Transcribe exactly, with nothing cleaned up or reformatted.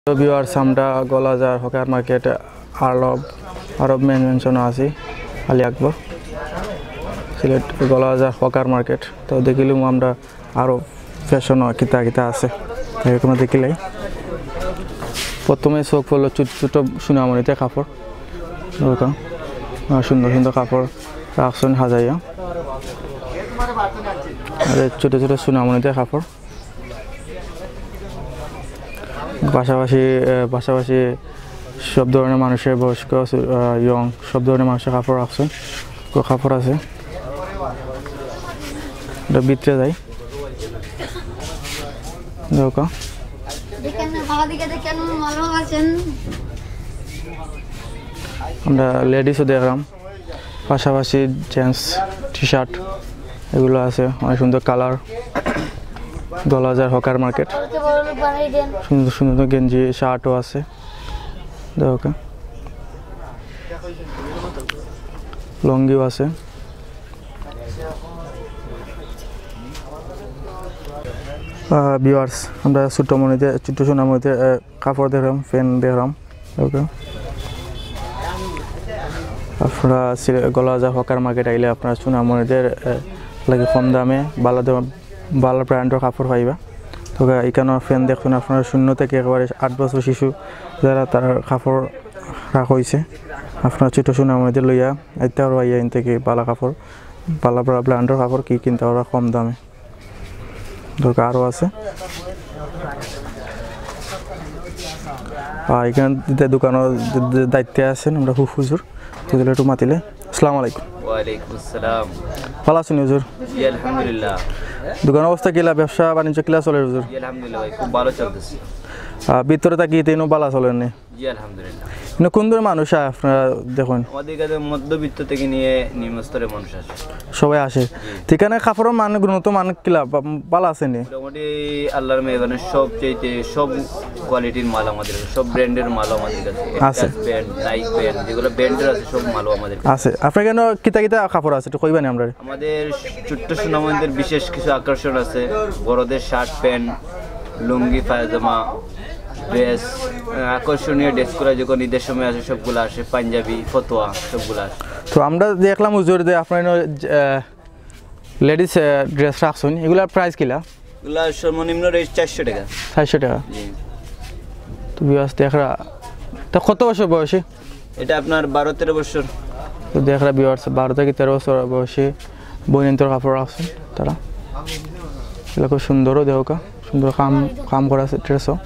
তো ভিউয়ার্স, আমরা গোয়ালাজার হকার মার্কেট, আরব, আরব মেনশন আছি, আলী আকবর, সিলেট গোয়ালাজার হকার মার্কেট। তো দেখিলাম আমরা আরো ফ্যাশন কিতা কিতা আছে, তাই আমরা দেখিলাই। প্রথমে চোখ পড়লো ছোট ছোট সোনামণিতে কাপড়, ওরকম আর সুন্দর সুন্দর কাপড় রাখছেন হাজাইয়া। আর এই ছোট ছোট সোনামণিতে কাপড়, পাশাপাশি আহ, পাশাপাশি সব ধরনের মানুষের, বয়স্ক, ইয়ং, সব ধরনের মানুষের কাপড় রাখছেন। তো কাপড় আছে, এটা ভিতরে যাই। দেখো, দেখেন, বাবা দিকে দেখেন, ভালো আছেন। আমরা লেডিসও দেখলাম, পাশাপাশি জেন্টস টি শার্ট এগুলো আছে, অনেক সুন্দর কালার। গোয়ালাজার হকার মার্কেট, কালকে বড় লোক বানাই দেন। সুন্দর সুন্দর গেঞ্জি শার্টও আছে, দেখো, লুঙ্গিও আছে। ভিউয়ার্স, আমরা ছোট্ট মনিতে, ছোট্ট সোনামনিতে আহ, কাপড় দেখলাম, প্যান্ট দেখলাম। ওকে, আপনারা সিলে- গোয়ালাজার হকার মার্কেট আইলে আপনারা সোনামনিদের আহ, লাগি কম দামে ভালো দাম, ভালো ব্র্যান্ডের কাপড় পাইবা। তো এখানে প্যান্ট দেখুন, আপনারা শূন্য থেকে একেবারে আট বছর শিশু যারা, তার কাপড় রাখা হয়েছে। আপনারা ছোট সোনামনিদের লইয়া আইতে পারবা, ইয়া ইন থেকে ভালো কাপড়, ভালো ব্রা- ব্র্যান্ডের কাপড় কি কিনতে পারবা কম দামে। দরকার আরও আছে। আর এখানে দে- দোকানর দে- দে- দায়িত্বে আছেন আমরা হু- হুজুর, হুজুর একটু মাতিলে। আসসালামু আলাইকুম। ওয়ালাইকুম আসসালাম। ভালো আছেন হুজুর? জি আলহামদুলিল্লাহ। দোকান অবস্থা কিলা, ব্যবসা বাণিজ্য কিলা চলে হুজুর? জি আলহামদুলিল্লাহ ভাই, খুব ভালো চলতেছে। আহ, ভিতরে থাকি তেনও ভালো চলেনি। জি আলহামদুলিল্লাহ। কিন্তু কোন ধরনের মানুষ আয় আপনারা দেখুন? আমাদের কাছে মধ্যবিত্ত থেকে নিয়ে নিম্ন স্তরের মানুষ আছে। সবাই আসে। ঠিকানা কাপড়ের মান, গুণগত মান কিলা বা- ভালো আছে নি? মোটামুটি আল্লাহর মেহরবানি সব চাইতে সব কোয়ালিটির মাল আমাদের কাছে, সব ব্র্যান্ডের মাল আমাদের কাছে। আছে। ব্র্যান্ড, নাইক ব্র্যান্ড, যেগুলো ব্র্যান্ডের আছে সব মালও আমাদের কাছে। আছে। আপনার কেন কিতা কিতা কাপড় আছে একটু কইবানি আমরা? আমাদের ছোট্ট সোনামণিদের বিশেষ কিছু আকর্ষণ আছে, বড়দের শার্ট প্যান্ট, লুঙ্গি পায়জামা, ড্রেস, আহ, আকর্ষণীয় ড্রেসগুলো যখন ঈদের সময় আসে সবগুলো আসে, পাঞ্জাবি, ফতোয়া সবগুলো আসে। তো আমরা দেখলাম হুজুর যে আপনার লেডিস ড্রেস রাখছেন, এগুলার প্রাইস কিলা? এগুলো সর্বনিম্ন রেট চারশো টাকা। চারশো টাকা। জি। তো ভিউয়ার্স দেখরা, তা কত বছর বয়সী? এটা আপনার বারো তেরো বছর। তো দেখরা ভিউয়ার্স, বারো থেকে তেরো বছর বয়সী বইনন্তর কাপড় রাখছেন তারা। এগুলো খুব সুন্দরও দেখো, সুন্দর কাম কাম করা আছে ড্রেসও।